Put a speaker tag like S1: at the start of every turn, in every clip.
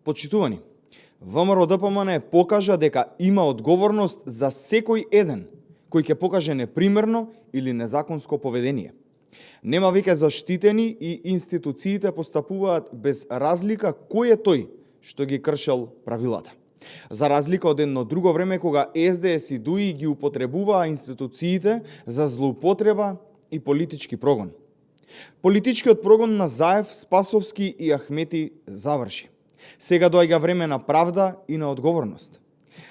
S1: Почитувани, ВМРО ДПМН покажа дека има одговорност за секој еден кој ќе покаже непримерно или незаконско поведение. Нема веќе заштитени и институциите постапуваат без разлика кој е тој што ги кршел правилата. За разлика од едно друго време кога СДС и ДУИ ги употребуваа институциите за злоупотреба и политички прогон. Политичкиот прогон на Заев, Спасовски и Ахмети заврши. Сега доаѓа време на правда и на одговорност.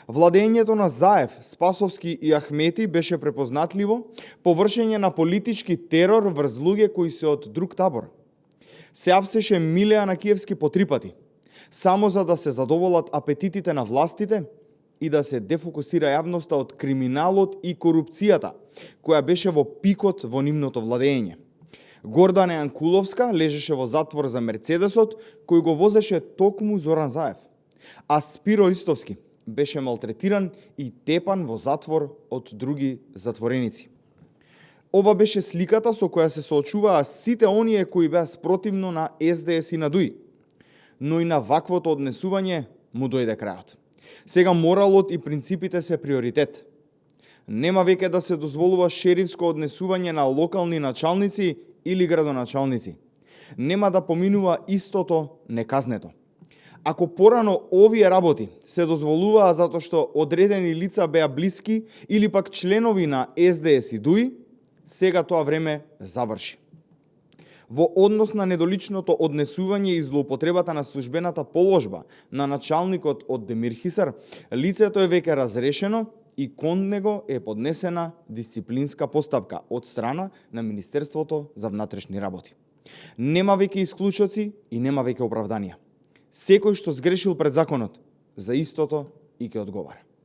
S1: Владењето на Заев, Спасовски и Ахмети беше препознатливо по вршење на политички терор врз луѓе кои се од друг табор. Се апсеше Милеја на Киевски по 3 пати, само за да се задоволат апетитите на властите и да се дефокусира јавноста од криминалот и корупцијата, која беше во пикот во нивното владење. Гордана Јанкуловска лежеше во затвор за Мерцедесот, кој го возеше токму Зоран Заев. А Спиро Ристовски беше малтретиран и тепан во затвор од други затвореници. Ова беше сликата со која се соочуваа сите оние кои беа спротивно на СДС и на ДУИ. Но и на ваквото однесување му дојде крајот. Сега моралот и принципите се приоритет. Нема веќе да се дозволува шерифско однесување на локални началници или градоначалници. Нема да поминува истото неказнето. Ако порано овие работи се дозволуваа затоа што одредени лица беа блиски или пак членови на СДС и ДУИ, сега тоа време заврши. Во однос на недоличното однесување и злоупотребата на службената положба на началникот од Демир Хисар, лицето е веќе разрешено и кон него е поднесена дисциплинска постапка од страна на Министерството за внатрешни работи. Нема веќе исклучоци и нема веќе оправданија. Секој што сгрешил пред законот, за истото и ќе одговара.